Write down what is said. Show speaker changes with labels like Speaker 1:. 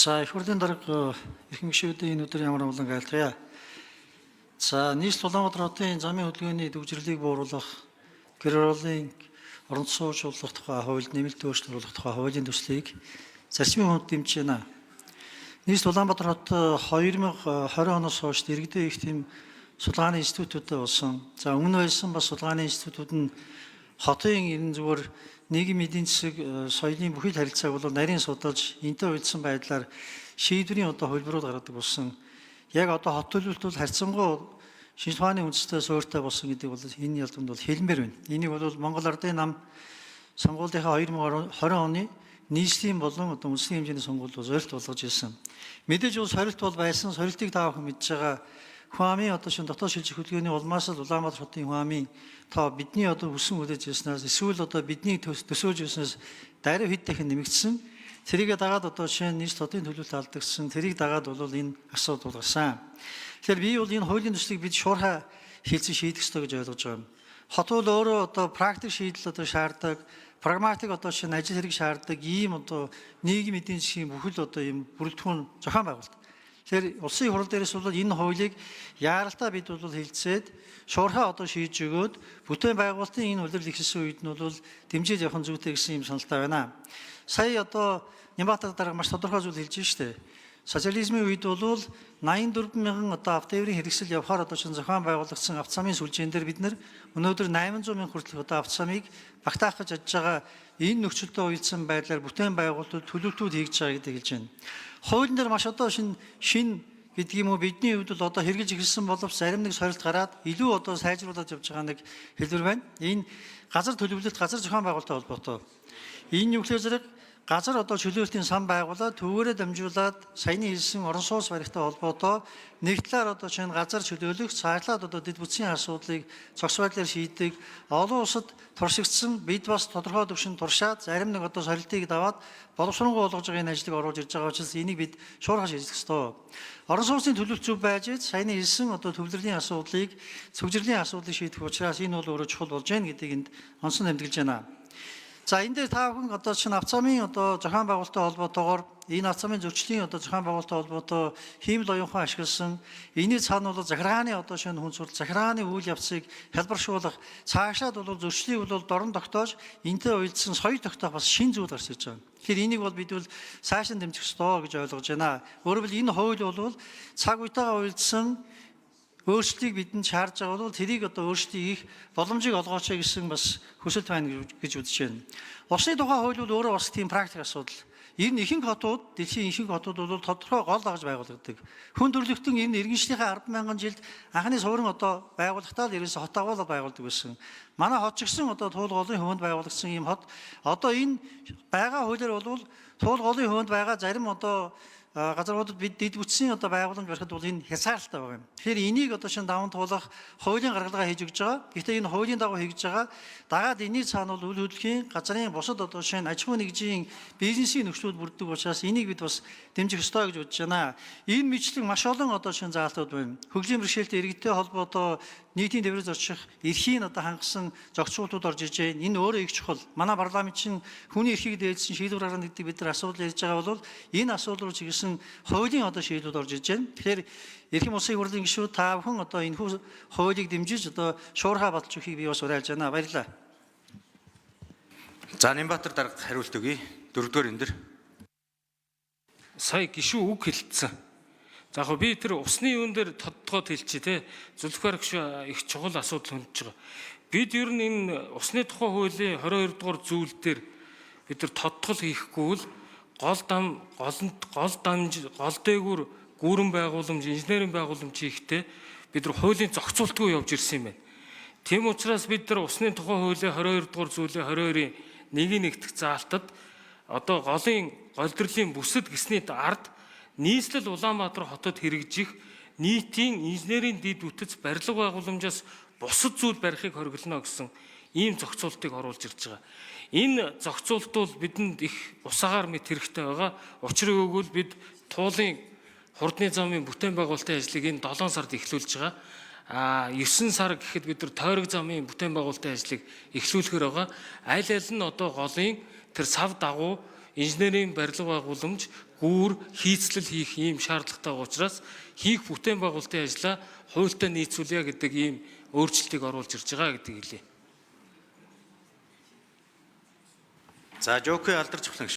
Speaker 1: За, их хурлын дарга, эрхэм гишүүдийн, энэ өдөр ямар амгалан айлтгая. За, нийслэл Улаанбаатар хотын замын хөдөлгөөний төвжирлийг бууруулах, гэр хорооллын оронд суучруулах тухай хуульд нэмэлт өөрчлөлт оруулах тухай хуулийн төслийг зарчмын хүнд дэмжиж байна. Нийслэл Улаанбаатар хот 2020 оноос хойш дэргэдээ их тийм судалгааны институтуудтай болсон. За, өмнө байсан бас судалгааны институтууд нь хотын ерэн зүгээр нийгэм, эдийн засаг, соёлын бүхий л харилцааг бол нарийн судалж, энтэй уялдсан байдлаар шийдвэрийн одоо хувилбарууд гаргадаг болсон. Яг одоо хот төлөвлөлт бол харьцангуй шинжлэх ухааны үндэстэй суурьтай болсон гэдэг бол энэ ялдамд бол хэлмээр байна. Энийг бол Монгол Ардын нам сонгуулийнхаа 2020 оны нийслэлийн болон одоо үндэсний хэмжээний сонгуульд бол зорилт болгож ирсэн. Мэдээж бол сорилт бол байсан, сорилтыг та бүхэн мэдж байгаа. Хүн амын одоо шинэ дотоод шилжих хөдөлгөөний улмаас л Улаанбаатар хотын хүн амын тоо бидний одоо өсөн хүлээж ирснээс эсвэл одоо бидний төсөөлж ирснээс даруй хэд дахин нэмэгдсэн. Тэрийг дагаад одоо шинэ нийслэл хотын төлөвлөлт алдагдсан. Тэрийг дагаад бол энэ асуудал гарсан. Тэгэхээр би бол энэ хуулийн төслийг бид шуурхай хэлцэн шийдэх ёстой гэж ойлгож байгаа юм. Хот бол өөрөө одоо практик шийдэл одоо шаарддаг, прагматик одоо шинэ ажил хэрэг шаарддаг ийм одоо нийгэм эдийн засгийн бүхэл одоо ийм бүрэлдэхүүн зохион байгуулалт. Тэгэхээр улсын хурал дээрээс бол энэ хуулийг яаралтай бид бол хэлцээд шуурхай одоо шийдэж өгөөд бүтээн байгуулалтын энэ улирал эхэлсэн үед нь бол дэмжиж явах нь зүйтэй гэсэн юм саналтай байна. Сая одоо Нямбатар дарга маш тодорхой зүйл хэлж штэ. Социализмын үед бол 84 мянган одоо автоэврийн хэрэгсэл явахаар одоо шинэ зохион байгуулагдсан авто замын сүлжээн дээр бид нар өнөөдөр 800 мянга хүртэлх одоо авто замыг багтаах гэж ажиллаж байгаа энэ нөхцөлдөө уялдсан байдлаар бүтээн байгуулалтууд, төлөвлөлтүүд хийж байгаа гэдэг хэлж байна. Хуулийн дээр маш одоо шинэ шин гэдэг юм уу, бидний хувьд бол одоо хэрэгжилж эхэлсэн боловч зарим нэг сорилт гараад илүү одоо сайжруулад явж байгаа нэг хэлбэр байна. Энэ газар төлөвлөлт, газар зохион байгуулалттай холбоотой. Энэ юу гэхээр зэрэг газар одоо чөлөөлтийн сан байгуулаад, төвөөрөө дамжуулаад саяны хэлсэн орон сууц барихтай холбоотой нэг талаар одоо чинь газар чөлөөлөх, цаашлаад одоо дэд бүтцийн асуудлыг цогц байдлаар шийддэг, олон улсад туршигдсан, бид бас тодорхой түвшинд туршаад зарим нэг одоо сорилтыг даваад боловсронгуй болгож байгаа энэ ажлыг оруулж ирж байгаа учраас энийг бид шуурхай шийдэх ёстой. Орон сууцны төлөвлөлт зөв байж, саяны хэлсэн одоо төвлөрлийн асуудлыг, цэвжирлийн асуудлыг шийдэх учраас энэ бол өөрөө чухал болж байна гэдгийг энд онцон тэмдэглэж байна. За, энэ дээр та бүхэн одоо чинь авцаамын одоо зохион байгуулалттай холбоотойгоор энэ авцаамын зөрчлийн одоо зохион байгуулалттай холбоотой хиймэл оюун ухаан ашигласан, энэний цаана бол захиргааны одоо шинэ хүн сурал, захиргааны үйл явцыг хялбаршуулах, цаашаад бол зөрчлийг бол дорн тогтоож, энтэй уялдсан соёл тогтоох бас шинэ зүйл гарч ирж байгаа. Тэгэхээр энийг бол бид бол цаашаа дэмжих ёстой гэж ойлгож байна. Өөрөөр хэлбэл, энэ хууль бол цаг үетэйгээ уялдсан өөрчлөлтийг бидэнд шаардж байгаа бол тэрийг одоо өөрчлөлтийг хийх боломжийг олгооч гэсэн бас хүсэлт байна гэж үзэж байна. Усны тухай хууль бол өөрөө бас тийм практик асуудал. Ер нь ихэнх хотууд, дэлхийн ихэнх хотууд бол тодорхой гол дагаж байгуулагддаг. Хүн төрөлхтөн энэ иргэншлийнхээ 10 мянган жилд анхны суурин одоо байгуулахдаа л ерөөсө хот агуулга байгуулдаг байсан. Манай хот ч гэсэн одоо туул голын хөвөнд байгуулагдсан ийм хот. Одоо энэ байгаа хуулиар бол туул голын хөвөнд байгаа зарим одоо газруудад бид дэд бүтцийн одоо байгууламж барихад бол энэ хязгаарлалтай байгаа юм. Тэгэхээр энийг одоо шинэ даван туулах хуулийн гаргалгаа хийж өгч байгаа. Гэхдээ энэ хуулийн дагуу хийж байгаа. Дагаад энэний цаана бол үл хөдлөхийн газрын бусад одоо шинэ аж ахуйн нэгжийн бизнесийн нөхцлүүд бүрддэг учраас энийг бид бас дэмжих ёстой гэж бодож байна. Энэ мэтлэг маш олон одоо шинэ заалтууд байна. Хөгжлийн бэрхшээлтэй иргэдтэй холбоотой нийтийн тээврээр зорчих эрхийн одоо хангасан зохицуултууд орж иж байна. Энэ өөрөө их чухал. Манай парламент чинь хүний эрхийг дээдсэн шийдвэр гаргана гэдэг бид нар асуудал ярьж байгаа бол энэ асуудал руу чиглэсэн хуулийн одоо шийдвүүд орж иж байна. Тэгэхээр эрхэм улсын хурлын гишүүд, та бүхэн одоо энэ хуулийг дэмжиж одоо шуурхай баталж өгөхийг би бас уриалж байна. Баярлалаа.
Speaker 2: За, Нямбатар дарга хариулт өгье. Дөрөвдүгээр энэ дэр.
Speaker 3: Сая гишүү үг хэлсэн. За, яг би тэр усны юун дээр тодтогоод хэлчихье те. Зүлхвэр гишүү их чухал асуудал хөндөж байгаа. Бид ер нь энэ усны тухай хуулийн 22 дугаар зүйл дээр бид нар тодтгол хийхгүй л гол дам голонд гол дамж гол дээгүүр гүүрэн байгууламж, инженерийн байгууламж хийхдээ бид нар хуулийн зохицуултгүй явж ирсэн юм байна. Тийм учраас бид нар усны тухай хуулийн 22 дугаар зүйлийн 22-ын 1-ийн нэгдэх заалтад одоо голын голдролын бүсэд гэсний ард нийслэл Улаанбаатар хотод хэрэгжих нийтийн инженерийн дэд бүтэц барилга байгууламжаас бусад зүйл барихыг хориглоно гэсэн ийм зохицуултыг оруулж ирж байгаа. Энэ зохицуулт бол бидэнд их усаагаар мэт хэрэгтэй байгаа. Учир нь өгвөл бид туулын хурдны замын бүтээн байгуулалтын ажлыг энэ 7 сард эхлүүлж байгаа. А 9 сар гэхэд бид нар тойрог замын бүтээн байгуулалтын ажлыг эхлүүлэхээр байгаа. Аль аль нь одоо голын тэр сав дагуу инженерийн барилга байгууламж, гүүр, хийцлэл хийх ийм шаардлагатай учраас хийх бүтээн байгуулалтын ажлаа хуультай нийцүүлье гэдэг ийм өөрчлөлтийг оруулж ирж байгаа гэдгийг хэлье.
Speaker 2: За Жокуй алдар цухлан гишүүн.